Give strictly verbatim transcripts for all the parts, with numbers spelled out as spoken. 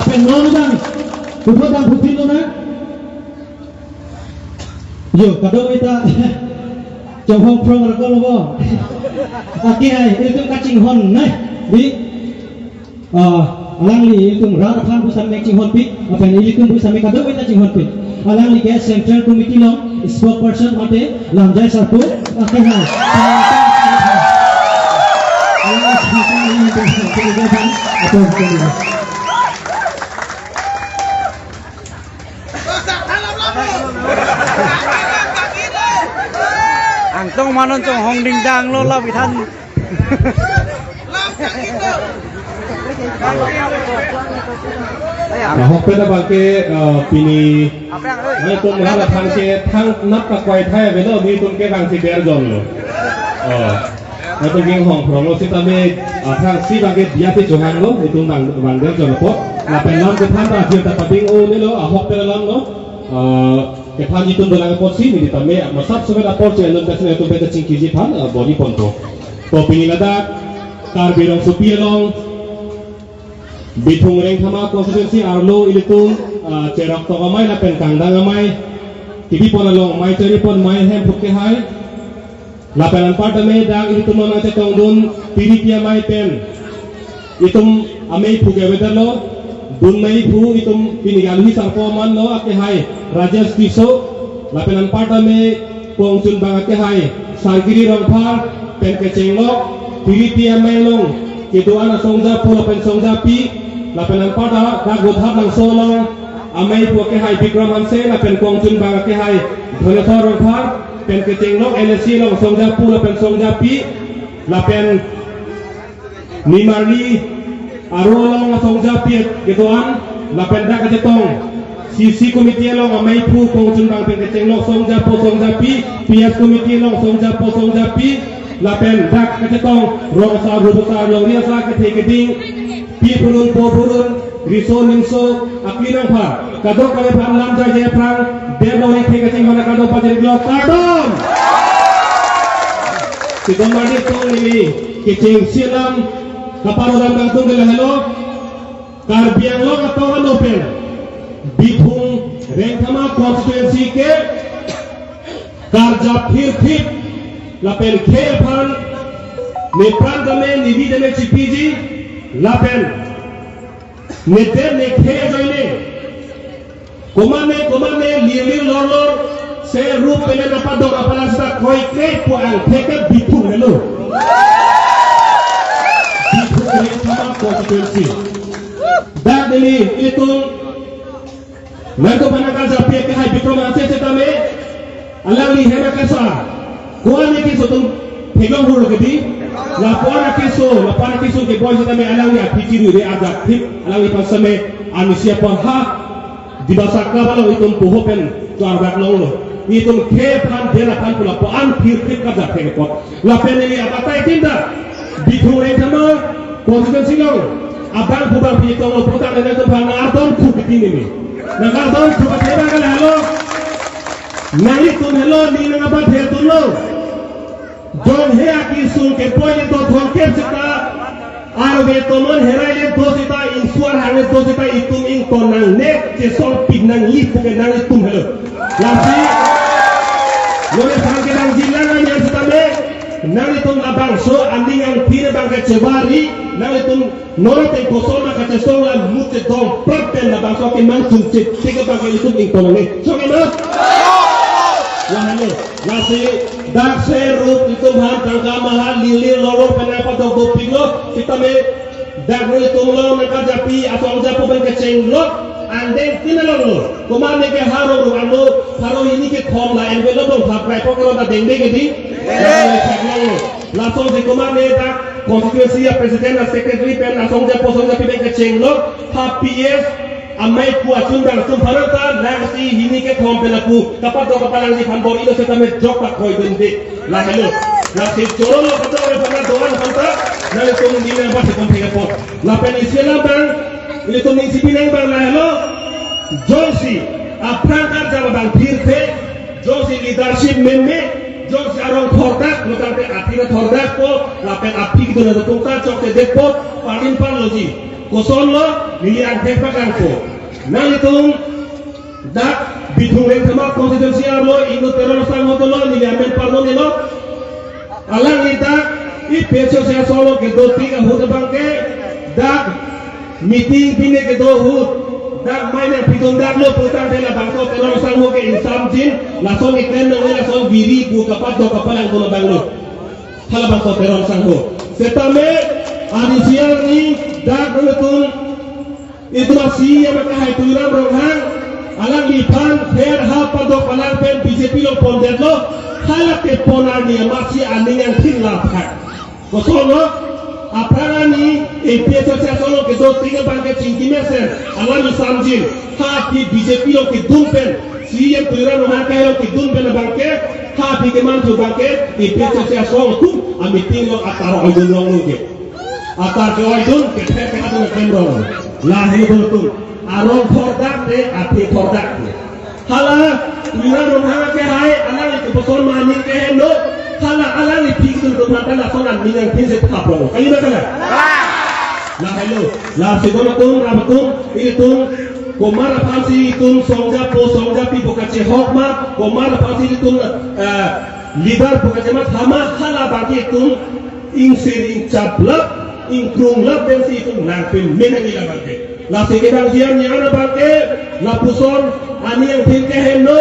Pen non dang, puthot dang phutin lo na. Yo, kadokave ta chonghong phrong rakol lo bo. Akehai, ilitum kachinghon nai. Di, ah, alangli ilitum rat aphan pu sitame chinghonpik, lapen ilitum pu sitame kadokave ta chinghonpik. Alangli ke Central Committee along spokesperson mate lamjai sarpo, akehai. Alangli spokesperson mate lamjai sarpo. Angtong manon chonghong dingdang lo la bithan. Ahok pen abang ke, eh, pini, eh, tum rat aphan ke thang nap kakwai thai avelo, nelitum ke bang si der jon lo. Oh. Nelitum ke hong phrong lo sitame, ah, thang si abang ke dia ti chonghang lo, nelitum bang, bang der jon apot. Lapen lam kethan ta jir ta pading o nelo, ahok pen alam lo. Ah, kethan nelitum dolang apotsi neli tame masap semet apor che alun kasi nelitum pen kachingkiji aphan, ah, bor-i ponpo. To pini ladak Karbi Rongsopi along Bithung Rengthama constituency arlo ilitum, ah, Cheroktok Amei lapen Kangdang Amei, Kipi pon along amei chari pon amei hem phuk kehai. Lapen anparta me dak ilitum nangchetongdun Piriti Amei pen itum amei phu ke avedetlo, dun amei phu itum pini aluhi sarpo aman lo, akehai Rajesh Tisso, lapen anparta me kongchunbang akehai Sargiri Rongphar pen kechenglok, Piriti Amei along kedo-an asongjapo lapen songjapi, lapen anparta dak Gothaplangso along amei phu akehai Bikram Hanse, lapen kongchunbang akehai Dhoneswar Rongphar pen kechenglok, N S C along songjapo lapen songjapi, lapen nimarli aro along asongjapi kedo-an, lapen dak kachetong C C committee along amei phu kongchunbang pen kechenglok songjapo songjapi, P S committee along songjapo songjapi, lapen dak kachetong rong asar, rup asar, longri asar, kethe keding, pi phurun, po phurun, riso nimso, akli nangpha, kadokave aphan lamjai jai aphrang, dep longri the kachinghon akardom pajirlo, kardom. Sidon mandi tong neli kechengsi alam kaparodam kangtung ke lahelo, Karbi Anglong atum ano pen Bithung Rengthama constituency ke karjap phirphit lapen khei aphan nepran tame nevi tame chipiji lapen nedet nekhei ajoine komatne komatne lirlir lorlor se rup pene napadok apala sita kroikre pu angthek ke Bithung helo. Bithung Rengthama constituency. Dak neli itum nangtum aphan nangkarjappi akehai Bikram Hanse setame alangli hem akesa ko-an akeso atum theklong hur kedi. Lapu-an akeso, lapu-an akeso keboi setame alangli aphi chirure ajak thip, alangliphan setame amisi apor ha Dibasa Club along itum poho pen charbak longlo. Itum khei aphan, den aphan pu lapu-an phirphit karjap thek apot. Lapen neli abatai tin ta Bithung Rengthama constituency along abangphu bangphi tonglo pulote nangtum aphan nangkardom thu kiti neli. Nangkardom thu kiti abang ke lahelo. Nanglitum helo, neli nangkabang hel tunlo. Jonghe akesung kepoi le do thomkep seta, arve tomon herai le do seta, ingsuar hang le do seta, itum ington nangne, chesongpik nangji pu ke nanglitum helo. Lasi nonke aphan kedang jilang anyan setame, nanglitum labangso aning angphi abang ke chevari, nanglitum non ateng kosonma kachesong la mut chedong prap pen labangso kemang chunche tik abang ke itum ington nangne. Chok imas? Lahelo. Lasi dak se rup itum aphan tangka maha lirlir lorlor pen nangpadok dopiklo, sitame dak rup itum along nangkarjappi asongjapo pen kechenglok angdeng tin alonglo. Komatne ke ha rong rong ano pharo hini kethom la envelope along thap krai pok along ta dengde kedi. Dengde. Lason si komatne dak constituency a president a secretary pen asongjapo songjapi pen kechenglok ha P S amei phu achunbang atum aphan ta nangsi hini kethom pen lapu kapadok kapalang ji aphan bor-ilo setame jok pakhoidunde. Lahelo. Lasi choro lo kato re aphan doan aphan ta nanglitum neli nangpachekon thek apot. Lapen isi alam abang, ilitum ning chipi nang abang lahelo. Jongsi aphrang karjap abang phirthe, jongsi leadership meme, jongsi arong thordak, lo tangte aphi ta thordakpo, lapen aphi kedo atum ta chokchedetpo, parin pan loji. Kosonlo, neli angthek pakangpo. Nanglitum dak Bithung Rengthama constituency arlo inut Teron Sangho dolo, neli amen parlo nelo. Alangli dak APHLC asong along kedo tik ahut abangke dak meeting pine kedo ahut dak mei nangpidun daklo putangte labangso Teron Sangho ke ingsamjin, lason eklem nangne, lason biri pu kapadok kapalangdun abanglo. Halabangso Teron Sangho. Setame arni siang ni dak nangtum itum a-CEM akehai Tuliram Ronghang, alangliphan pher ha padok palang pen BJP along pondetlo, hala kepon arni amatsi aning angthin la aphan. Kosonlo, aphrang arni APHLC asong along kedo tik abangke chingki mesen, alam ingsamjin, ha aphi BJP along kedun pen, CEM Tuliram Ronghang akehai along kedun pen abangke, ha aphi kemanthu abangke, APHLC asong atum a-meeting along atar oidun longlo ke. Atar ke-oidun, kether ke-adun aklem rong. Lahelo atum. Arong thordak te, athe thordak te. Hala, Tuliram Ronghang akehai, alangli koson ma aning keheno. Hala, alangli thik tum tum mata lason aning angthin si thap rong. Kali ma kali? Lahelo, lasi don atum, rap atum, ilitum, komat aphansi itum songjapo, songjapi pu kachehok ma, komat aphansi itum, eh, leader pu kachematha ma, hala abangke itum, ingsir ingchaplap, ingkrunglap pensi itum nangpeme nangji labangke. Lasi kedang jian nian abangke, lapuson aning angthin keheno,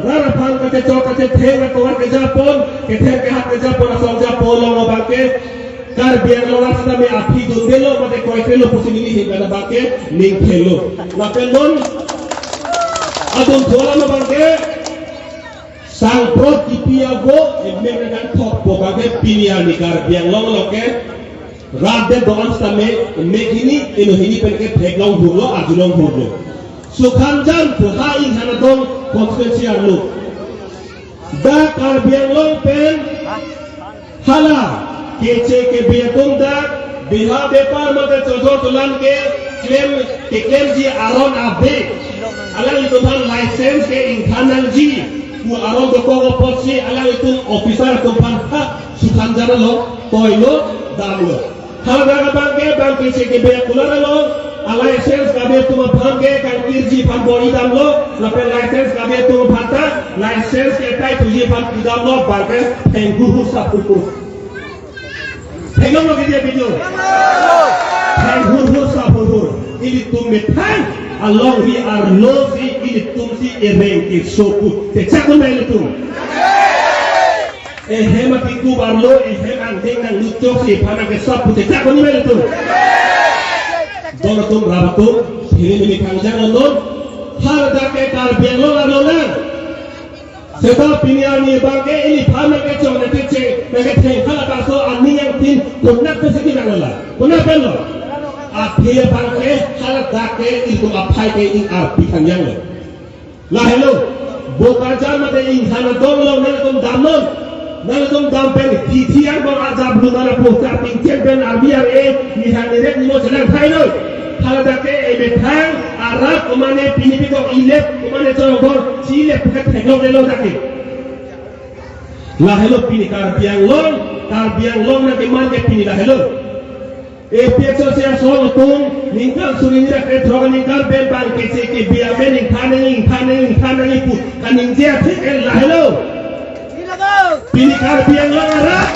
rat aphan kachechok kachetheng atovar kejapon, kether kehat kejapon, asong japo along abangke, Karbi Anglong rat sitame aphi dundelo, mate kroikrelo pusi neli hin abangke, ningthelo. Lapen non, adun thola abangke, sangprot kipi avo, emek nangkangthokpo abangke pini arni Karbi Anglong along ke, rat det do-an sitame, emek hini, eno hini pen ke theklong hurlo, arjulong hurlo. Sukhanjan pu ha Inghan Adong constituency arlo. Dak Karbi Anglong pen, hala, keche kebe atum dak, beha bepar mate chojor tolan keklem, keklemji aron ave. Alanglitum aphan license ke ingthan nangji pu aron dokok apotsi alanglitum officer atum aphan ha Sukhanjan along toilo, damlo. Haladak abangke bang keche kebe akular along, a-license kabe atum aphan ke kangkirji aphan bor-i damlo, lapen license kabe atum aphan ta, license ke tai thuji aphan pidamlo, bangke theng hurhur sap hurhur. Thenglo ma video video. Theng hurhur sap hurhur. Ilitum methang alongri arlosi ilitumsi ereng keso pu. Techak ma ilitum. Ehem akikup arlo, ehem angdeng nangluchok si aphan nangkesap pu techak ma ilitum. Don atum, rap atum, pini neli kangjang non. Haladak ke Karbi Anglong arlo lang. Seta pini arni abangke iliphan nangkechok nangkeche nangketheng haladak aso aning angthin konat pensi kenanglo la. Konat penlo. Athe abangke haladak ke ilitum aphai ke ing arpi kangjanglo. Lahelo, Bokajan mate Inghan Adong along nangtum damnon. Nangtum dam pen hithi angbong ajap luna ra posta pingchen pen arbi ar e, nihang nirek nimo chenang thailo. Haladak ke emethang arat komane pini pidok ilep komane chorobor si ilep ke theklonglelo dak ke. Lahelo pini Karbi Anglong, Karbi Anglong nangkeman ke pini lahelo. APHLC asong atum ningkan suri ni ra krethrok aningkan pen bang keche kebe amen ingthan nangji, ingthan nangji, ingthan nangji pu kaningje atheke lahelo. Pini Karbi Anglong arat,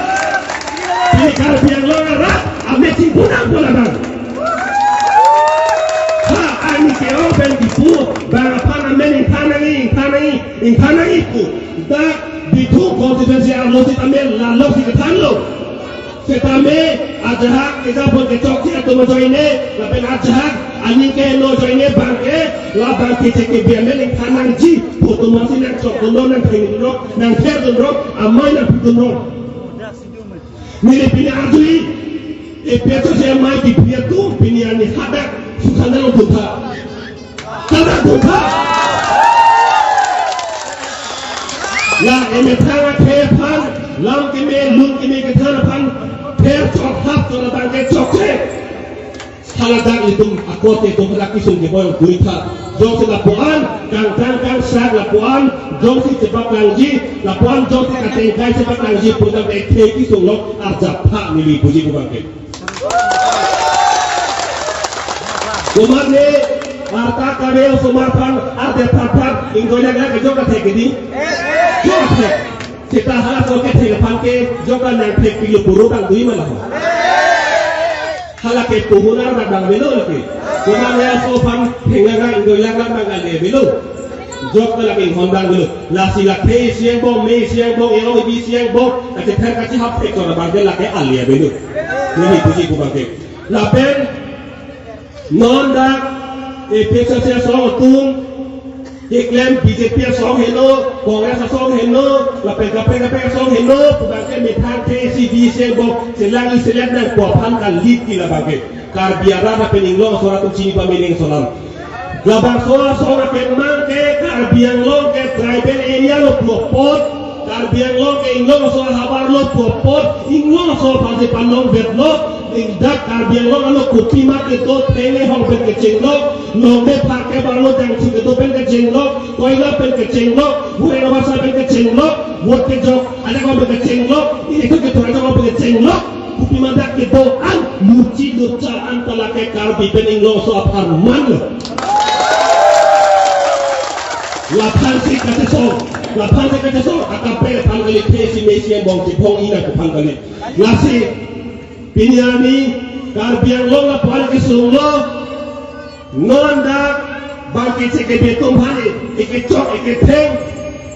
pini Karbi Anglong arat amen chingpunang pu labang. Ha, ani ke-ong pen kipu bang aphan amen ingthan nangji, ingthan nangji, ingthan nangji pu. Dak Bithung constituency arlo sitame lalok si kethanlo. Setame ajahak kejapon kechokche atum ajoine, lapen ajahak aning keheno ajoine bangke, labang keche kebe amen ingthan nangji pu atum aphansi nangchokdunlo, nangthengdunlo, nangtherdunlo, amei nangpidunlo. Neli pini arjui, APHLC amei kipi atum pini arni hadak Sukhanjan along thuntha. Tada thuntha. La emethang athe aphan, lam keme, lun keme kethan aphan, ther chok hap chok abangke chokche. Haladak itum akote itum hadak kesung keboi guri tha. Jongsi lapuan, kangtang kangsak lapuan, jongsi chepaklangji, lapuan jongsi katengkai chepaklangji, pudam ekthe kesung lok arjap tha neli puji pu abangke. Osomar ne, arta kave osomar aphan, arta phan phan, ingkoi lakh lakh kejok athek kedi. Jok athek. Seta halaso kethek aphan ke, jok nangthek pilo puru tang dui ma laho. Hala ke puhunar dak dang avelo lake. Osomar ne aso aphan, thek lakh lakh, ingkoi lakh lakh dang ale avelo. Jok lake inghon dang avelo. Lasi lake isi angbong, me isi angbong, erong ebi isi angbong, kachether kachihap thek chot abang ke lake ale avelo. Neli puji pu abang ke. Lapen, non dak A P H L C asong atum keklem B J P asong heno, Congress asong heno, lapen kaprek kaprek asong heno pu abang ke methang ke isi isi angbong chelang isi let nangpo aphan kali ke labang ke. Karbi arat lapen inglong asor atum chini pame nangji alam. Labangso asong akemang ke Karbi Anglong ke tribal area lo pu apot, Karbi Anglong ke inglong aso ahavar lo pu apot, inglong aso aphansi palong bet lo, ingdak Karbi Anglong along kopima kedo, theng ehong pen kechenglo, longle pharke barlo jangsi kedo pen kechenglo, koila pen kechenglo, huren abasa pen kechenglo, vote kejok ajak pen kechenglo, isu kethur ajak pen kechenglo, kopima dak kedo an, muchi lucha an ta lake Karbi pen inglong aso apharman lo. Laphan si kachesong, laphan si kachesong, akaprek aphan kali, thesi mesi angbong chiphong ina aphan kali. Lasi, pini arni, Karbi Anglong lapu-an kesung lo, non dak, bang kechek kebe atum aphan, ekechok, eketheng,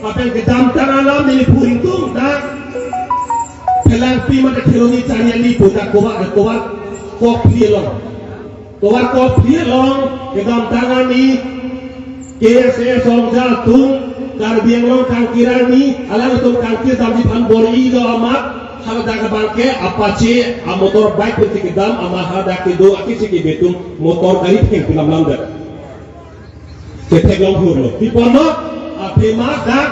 lapen kedamtang alam neli phu ingtung dak, Phelangpi mate Kheroni Chariali pu dak kovar, kovar, Kokphli along. Tovar Kokphli along kedamtang arni K S A Songja atum, Karbi Anglong kangkir arni, alangtum kangkir damji aphan bor-ilo amat, haladak abang ke Apache amotor bike pensi kedam amat, haladak kedo akechek kebe atum motor gari thengpi lam lamdet. Ketheklong hurlo. Pi apotlo, athema dak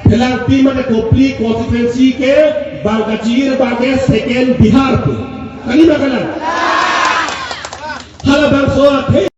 Phelangpi mate Kopili constituency ke bang kachir abang ke second Bihar pu. Kali ma kalang? Halabangso athe